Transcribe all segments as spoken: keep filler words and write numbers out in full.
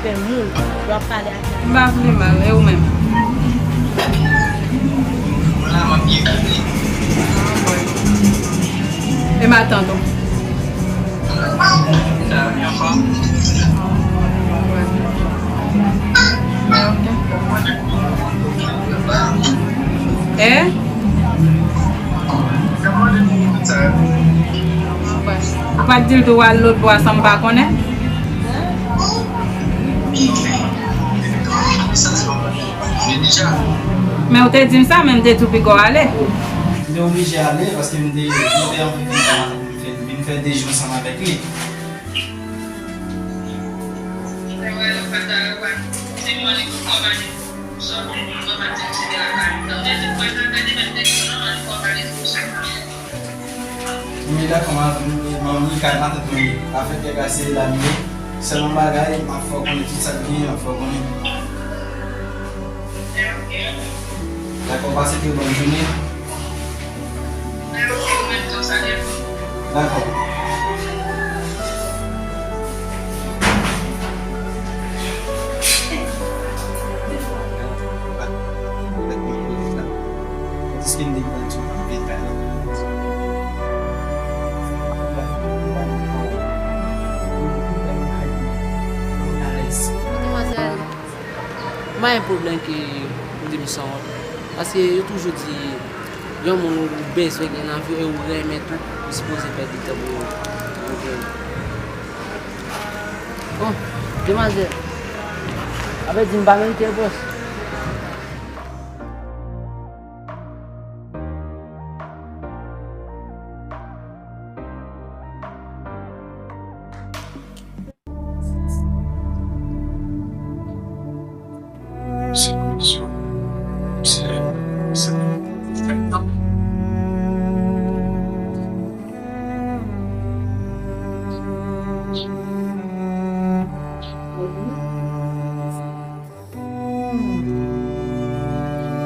anvè moun, lè w ap pale ak moun. M pa vle mal, e ou menm? Mwen la, m ap byen gade. Ah, wè. E matant ou? Sa, yon fanm. Ah, wè. Mwen, ok. E? Ou pa t di l tou w al lòt bò a san m pa konnen? Men ou te di m sa, men m te di w piga w ale. M te oblije ale paske m te, m te anvi vin nan Fè de jou ansanm avèk li. Mwen dakò, m ap, m, m, m, li kay matant mwen ye. Afè kè kase la m ye. Sèl yon bagay, m ap fè w konnen tout sa k genyen, m ap fè w konnen. Dakò, pase trè bòn jounen. Dakò. Demwazèl, m pa gen pwoblèm ke ou di m sanwont. Paske yo toujou di, yon moun ou bezwen gen nan vi w e ou renmen tou, ou sipoze pèdi tan pou ou gen li. Bon, demwazèl, sa vle di m pa merite repons?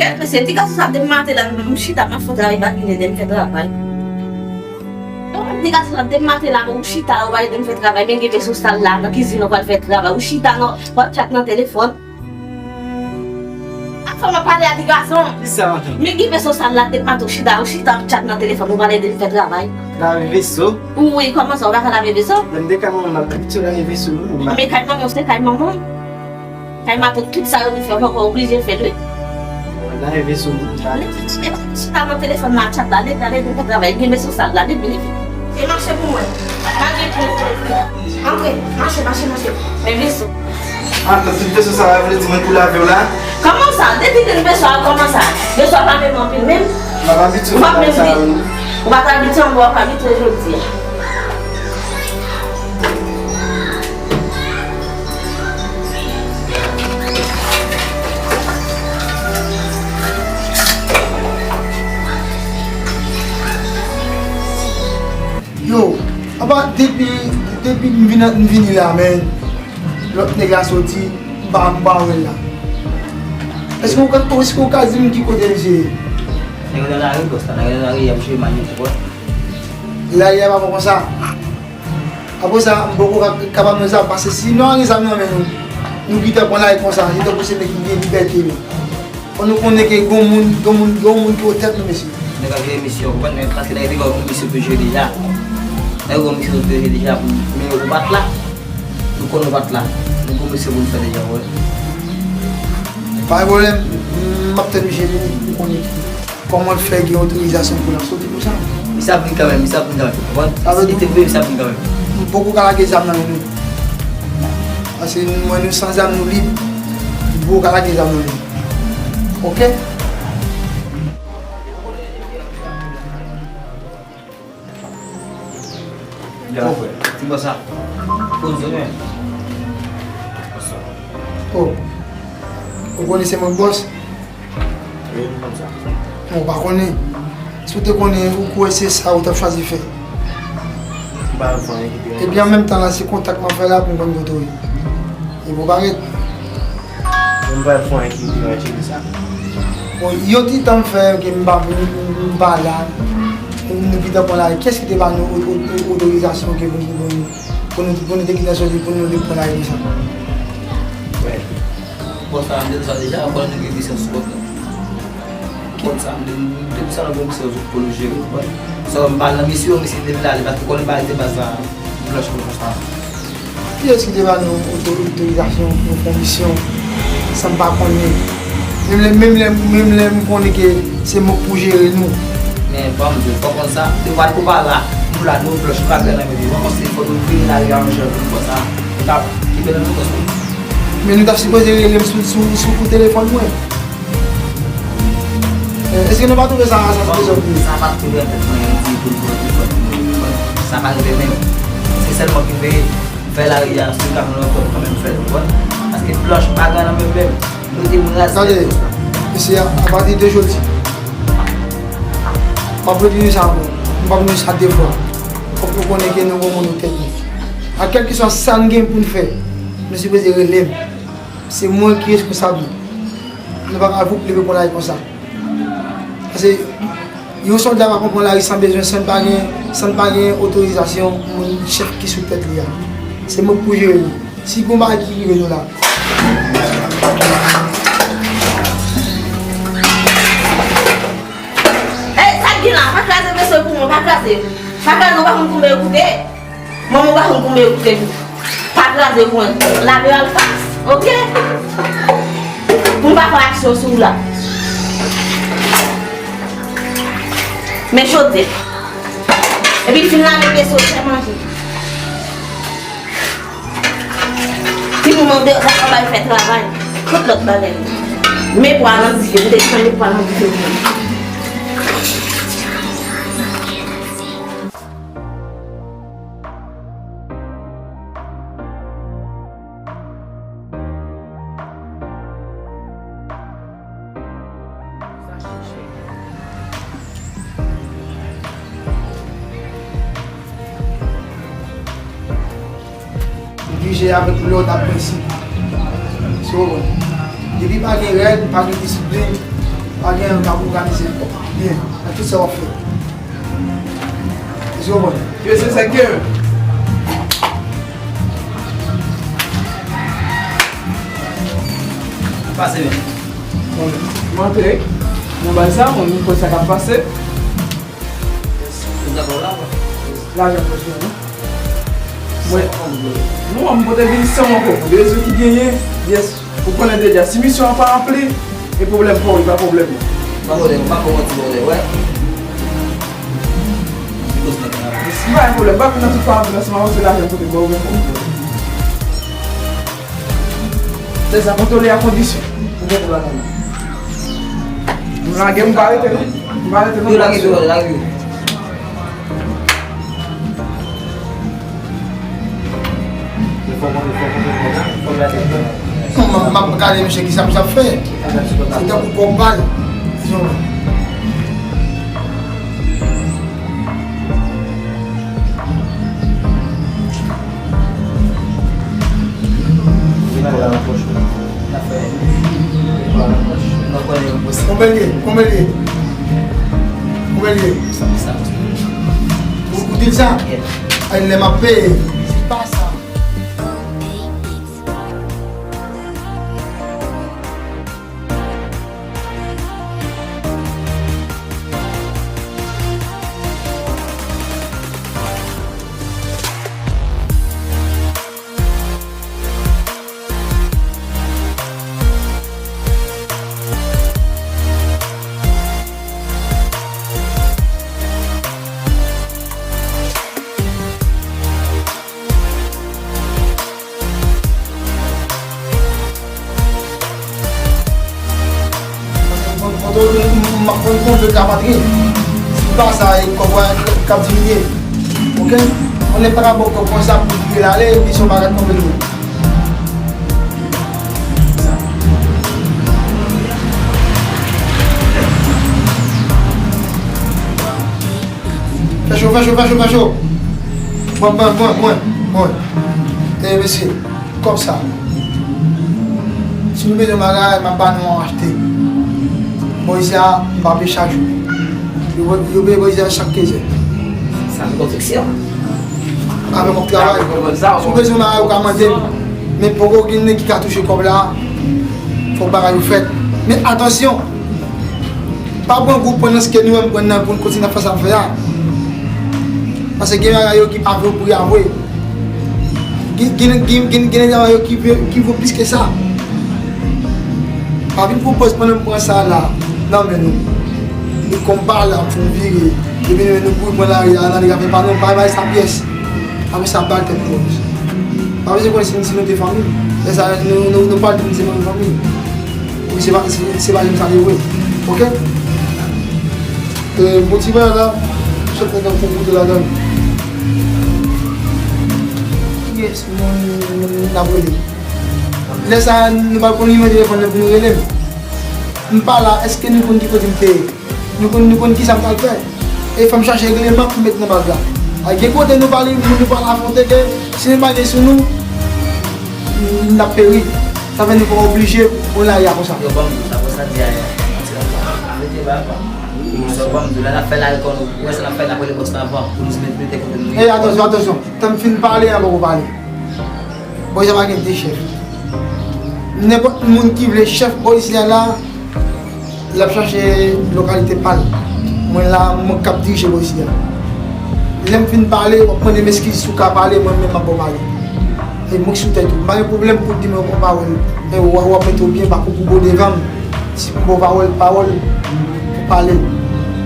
Kèt mesye, ti gason sa ap depi maten la, m chita, m ap fè travay, pa vin ede m fè travay. Ti gason sa ap depi maten la, ou chita la, ou pa ede m fè travay, men gen veso sal la, nan kizin ou pral fè travay, ou chita nan, w ap chat nan telefòn. Ak fanm ap pale a ti gason. Kisa w ap di? Men gen veso sal la, depi maten ou chita, ou chita, w ap chat nan telefòn, ou pa ede m fè travay. Lave veso? Wi, kòman sa, ou pa ka lave veso? Lè m te kay manman m, m ap abitye lave veso, non, m pa. Men kay manman w, se kay manman w. Kay matant, tout sa yo vin fè, fòk ou oblije fè l, wi. Lave veso, m pa. Chita nan telefòn nan, chat la, depi ale pou travay, gen veso sal la, depi li vin. E mache pou mwen. Pa gen pwoblèm. Antre, mache, mache, mache. Men veso. Matant, tout veso sa, vle di mwen pou lave w la? Kòman sa? Depi gen veso a, kòman sa? Veso a pa menm anpil menm. M ap abitye bagay sa yo. Ou pa t abitye ankò, w ap abitye jodi a. Yo, apa depi, depi m vin, m vini la, men lòt nèg la soti, m pa, m pa wè l la. Èske w ka, èske w ka di m ki kote misye ye? Nèg yo nan lari, bòs la, nèg yo nan lari, y ap jwe manyen, ou konprann? Lari a pa bon konsa. Apre sa, m poko ka, kapab nan zam, paske si nou annik zam nan men nou, nou gentan pran lari konsa, se tankou se nèg ki gen libète nou. Fò nou konnen ke gon moun, gon moun, gon moun ki otèt nou, mesye. Nèg ap jere misyon, ou konprann, men paske nèg te gen yon misyon pou jere deja. Nèg gen yon misyon pou jere deja, pou, men ou pa t la. Nou konn ou pa t la. Nou gon misyon pou n fè deja, ou wè. Pa gen pwoblèm, m ap tann misye vini, pou konnen ki. Kòman l fè gen otorizasyon pou l ap soti konsa? Misye ap vin kanmenm, misye ap vin kanmenm, ou konprann? Sa vle di, e te vre, misye ap vin kanmenm. M poko ka lage zam nan men nou. Paske nou, mwen, nou san zam, nou lib. M poko ka lage zam nan men nou. Oke? Ti bòs la. Poze men. Oh. Ou konnen se mwen k bòs? Wi, m konn sa. Bon, ou pa konnen. Si w te konnen, ou kwè se sa ou t ap chwazi fè? M pa fè anyen ki te. Epi an menm tan la, se kontak m ap fè la pou m konn kote w ye. Epi w parèt. Mwen pa fè anyen ki te mèt cheke sa. Bon, yon ti tan m fè ke m pa, m, m, m pa la. Nou gentan pran lari. Kiyès ki te ba nou o-, o-, o-, otorizasyon ke pou, pou, pou nou, pou nou te gentan soti, pou nou te pran lari konsa? Wè. Bòs la, m te di sa deja, konnen nou gen misyon sou kont nou. Kont sa, m te, m te di sa nan komisyon pou nou jere, ou konprann? Sa, m pa nan misyon, misye te vin ale, paske konnen bagay te baz la, m lòch konn konsa. Kiyès ki te ba nou oto-, otorizasyon pou nou fè yon misyon san m pa konnen? Menm lè, menm lè, menm lè m konnen ke se mwen k pou jere nou. Men, ban m di w, fò konn sa, depi w pa la, nou la, nou blanch, nou pa pè nan men nou. Mwen panse fò nou vire lari a yon jan pou nou fè sa. Nou ta kite nan nou kòs nou. Men nou ta sipoze rele m sou, sou, sou kou telefòn mwen. Eh, èske nou pa twouve sa, sa se dezòd wi? Sa pa t twouve an tèt mwen di pou l pran telefòn mwen. Sa pa rive menm. Se sèlman ki veye fè lari a, si w ka fè yon kòb kanmenm fè l, ou konprann? Paske blanch pa gen nan menm menm. Nou te mraz tèt nou. Tande, mesye, apati de jodi, m ap repete sa ankò. M p ap di sa de fwa. Fòk nou konnen ke nou gon moun nan tèt nou. A kèlkeswa sa n gen pou n fè, nou sipoze rele m. Se mwen ki responsab li. Nou pa ka voup leve pran lari konsa. Paske yon sòlda pa konprann lari san bezwen, san n pa gen, san n pa gen otorizasyon moun chèf ki sou tèt li a. Se mwen k pou jere li. Si gon bagay ki rive nou la. Ey, sa k gen la? Pa kraze veso pou mwen, pa kraze. Pa kraze, ou pa konn konbyen yo koute. Manman w pa konn konbyen yo koute tou. Pa kraze pou mwen. Lave yo al fas, oke? Pou m pa fè aksyon sou ou la. Men chodyè. Epi l fin lave veso, fè manje. Ti moun mande, sa pa bay fè travay. Tout lòt bagay. Men pwa nan dife, m te chanje pwa nan dife pou mwen. Dirije avèk lòd ak prensip. Se ou konprann. Depi pa gen règ, pa gen disiplin, pa gen, pa òganize byen nan tout sa w ap fè. Mesye, w konprann? Mesye, sèke. Pase men. Bon, m antre. Mwen bay sa, mwen, m konn sa k ap pase. Lajan pòch mwen, non? Mwen, non, m pote vin san mwen ankò. Rezon ki genyen, yes. Ou konnen deja, si misyon an pa ranpli, e pwoblèm pa w, e pa pwoblèm mwen. Pa pwoblèm, pa pran manti, pa pwoblèm, wè. M pa gen pwoblèm, pa vin nan tout pa antre nan seman, se lajan kote ba w, men pwoblèm. Se sa, kontwole a kondisyon. Ou gen pwoblèm. M lage, m pa rete, non. M pa rete, non. Yo lage, yo lage. M ap, m ap gade misye kisa misye ap fè. Se tankou kòb bal. Konbyen l ye? Konbyen l ye? Konbyen l ye? Ou, ou di l sa? Ay, lè m ap peye. Se pa sa. Kote w m ap konn konn jodi a Patrik. Si pa sa, e kòb w a k ap diminye. Oke? Mwen pa ka ba w kòb konsa pou w vire l ale, epi se yon bagay konplike. Fè cho, fè cho, fè cho, fè cho. Pran, pran, pran, pran, pran. E, mesye, kòb sa. Si nou bezwen bagay, m ap ba nou an achte. Bò isi a, m pa peye chak jou. Yo, yo peye bò isi a chak kenz è. Sa se konstriksyon. Avèk yon travay. Si w bezwen bagay, ou ka mande m. Men poko gen nèg ki ka touche kòb la. Fòk bagay yo fèt. Men atansyon! Pa pran gwoup pandan ke nou menm pran nan pou n kontinye ap fè sa n ap fè a. Paske gen bagay yo ki pa vo pri a vre. Gen, gen, gen, gen, gen travay yo ki vo, ki vo plis ke sa. Pa vin pran pòz pandan m pran sa la nan men nou. Nou konn pa la pou n vire. Epi nou, nou kouri pran lari a, nan li ka fè pa nou, pa bay sa pyès. Apre sa, bal tèt nou. Pa bezwen konnen si, si nou te fanmi. Lè sa, nou, nou, nou pral di nou se menm fanmi. Wi, se pa, se, se pa janm sa te vre. Oke? E, bon ti bagay la, chèf nèg ap fon kote ladan l. Moun, moun n ap rele. Lè sa a, nou pa konn nimewo telefòn nan pou nou rele m. M pa la, èske nou konn ki kote m te ye? Nou konn, nou konn kisa m pral fè. E fò m chache regleman pou m met nan baz la. A gen kote nou pale, moun nou pale afwonte ke si nou pa gen sou nou, n ap peri. Sa fè nou pa oblije pran lari a konsa. Yo, ban m di w sa, konsa di a, arete ba, ba. Sa w ban m di w la, n ap fè lari kò nou, ou wè sa n ap fè, n ap rele bòs la avan, pou nou mete kote nou ye. E, atansyon, atansyon. Tan m fin pale, an poko pale. Bòs la pa gen de chèf. Nenpòt moun ki vle chèf bò isi a la, l ap chache lokalite pa l. Mwen la, mwen k ap dirije bò isi a. Lè m fin pale, w ap mande m eskiz si w ka pale, mwen menm m ap ba w pale. E mwen k sou tèt ou. M pa gen pwoblèm pou w di mwen yon pawòl. Men w, w ap mete w byen ba kou pou bo devan m. Si m ba w pawòl, pawòl pou pale.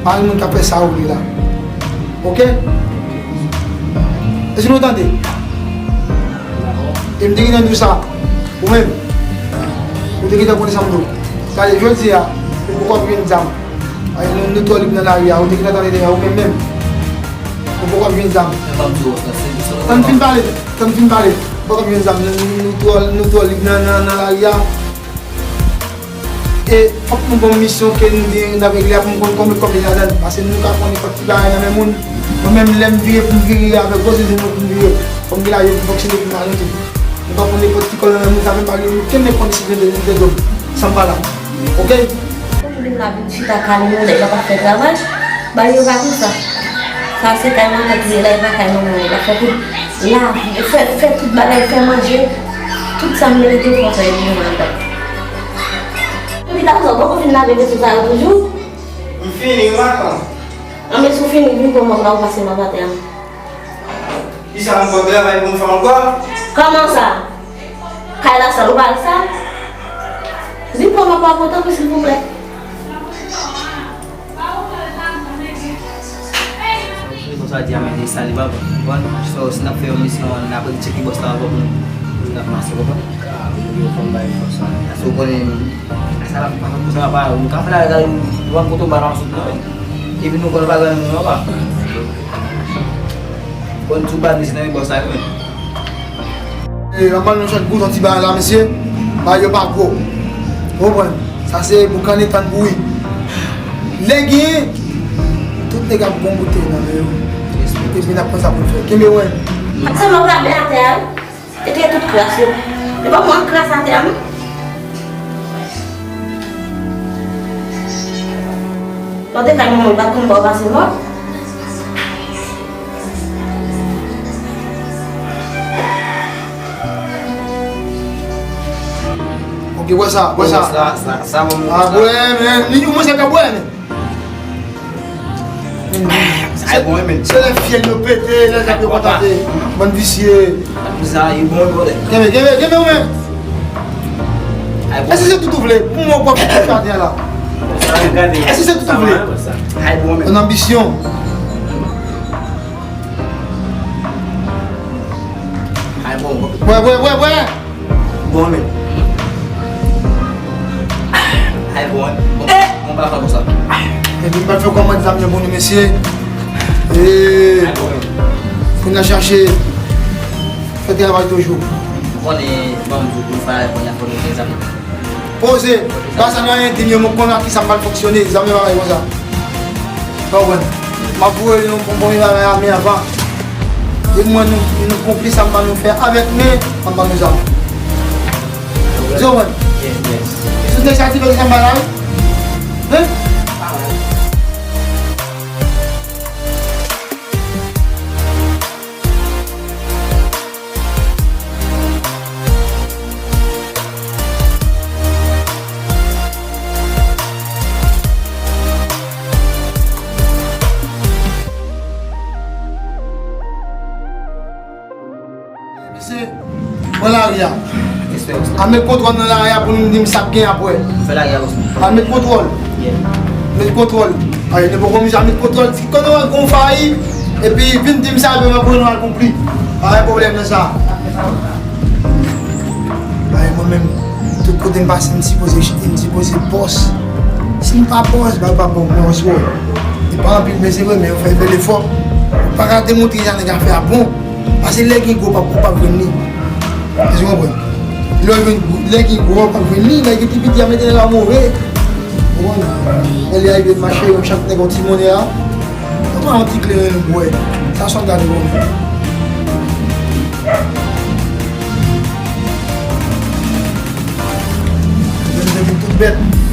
Pa gen moun k ap fè sa w vle la. Oke? Èske nou tande? E m te gentan di w sa. Ou menm, ou te gentan konnen sa m di w. Gade, jodi a, ou poko ap jwenn zam. Ay, nou, nou twò lib nan lari a. Ou te gentan tande deja, ou menm menm. Ou poko ap jwenn zam. Tann fin pale, tann fin pale. Ou poko ap jwenn zam. Nou, nou, nou twò, nou twò lib nan, nan, nan lari a. E fòk nou ban m misyon ke nou gen n ap regle a pou m konn konbyen kòb li ladan l. Paske nou ka pran nenpòt ti bagay nan men moun. Mwen menm, lè m vire pou m vire avèk gwo zizin mwen pou m vire, fò m gen lajan pou m fonksyone pou m ale tou. Nou pa pran nenpòt ti kòb nan men moun, sa fè m pa gen okenn rekonesans de, de, de dòm san m pa la. Oke? Pou moun la vin chita kalm, nèg la pa fè travay, bagay yo pa konsa. Sa se kay manman ki ye la, e pa kay manman yo. L ap fè tout, lavi, fè, fè tout bagay, fè manje. Tout sa m merite fò fè epi manman. Epi ta konsa, ou poko fin lave veso sa yo toujou? M fini, wi, matant. Anben, si w fini, vin pran mòp la, ou pase m ap atè a. Kisa m pran travay pou m fè ankò? Kòman sa? Kay la sal, ou pa al sal? Vin pran mòp la pou tanpri, silvouplè. Konsa di a manje sal li pa bon. Bon, so, si n ap fè yon misyon, n ap tcheke bòs la avan pou nou, pou n ap mase, konprann? Yo konn bay fòs la. Paske ou konnen, sa la, pa konn sa pa, nou ka fè la, la, nou pa kote ba nan sot non. Epi nou konn pa gen nou non pa. Konn tou ba nou nan bòs la, wi. E, anba nou chak gout yon ti bagay la, mesye. Bagay yo pa gwo. Ou konprann? Sa se boukannen tann bouri. Lè genyen, tout nèg ap gon boutèy nan men yo. Epi n ap konn sa pou n fè. Kenbe wè. Sa mwen pa bè atè a. Netwaye tout kras yo. E pa mwen kras atè a non. Lè w te kay manman w, li pa t konn ba w pase mòp. Ok, bwè sa, bwè sa. Sa, sa, sa, manman. Ah, bwè, men, li, mwen se ka bwè, men. Ay, bon, men. Se lè fyèl yo pete, lè zam yo kontante. Bann visye. Sa, e bon, bon. Kenbe, kenbe, kenbe, ou menm. Èske se tout ou vle? Pou mwen, w ap fè atè a la. Èske se tout ou vle? Ay, bon, men. Yon anbisyon. Ay, bon, bon. Bwè, bwè, bwè, bwè. Bon, men. Ay, bon, bon. Bon, pa fè konsa. Epi, m pral fè kòmand zam yo pou nou, mesye. E, ay, bon, men. Pou n al chache fè travay toujou. Ou konnen, bon, m di w pou nou fè, pou n al fè nou zam. Poze. Pase nan entim yo, mwen konn ak ki sa m pral fonksyone. Zam yo pa bay konsa. Ou konprann? M ap voye nou pou bon travay a, men avan. Depi mwen nou, nou konplis, sa m pa nou fè avèk men, m ap ban nou zam. Ou konprann? Sou nèg sa ti fè sa m pa la, wi. Hein? Mesye, pran lari a. Al met kontwòl nan lari a pou nou di m sa k gen apre. Fè lari a konsa. Al met kontwòl. Yeah. Met kontwòl. Ay, nou poko mize a met kontwòl. Si kote w wè gon fayi, epi vin di m sa, epi mwen pou nou al konpli. Pa gen pwoblèm nan sa. Ay, mwen menm, tout kote m pase, m sipoze, m sipoze bòs. Si m pa bòs, bagay pa bon, mwen oswè. E pa anpil, men se vre, men yo fè bèl efò. Ou pa ka demontre jan nèg a fè a bon. Paske lè gen gwo pap, ou pap jwenn li. Èske w konprann? Lè gen, lè gen gwo pap jwenn li, lè gen ti piti a mete nèg la move. Ou konprann? Lè li arive mache, yo chak nèg yon ti monnen la. Ou pran yon ti kleren nou bwè. Sa son gade bon. Yo te vin tout bèt.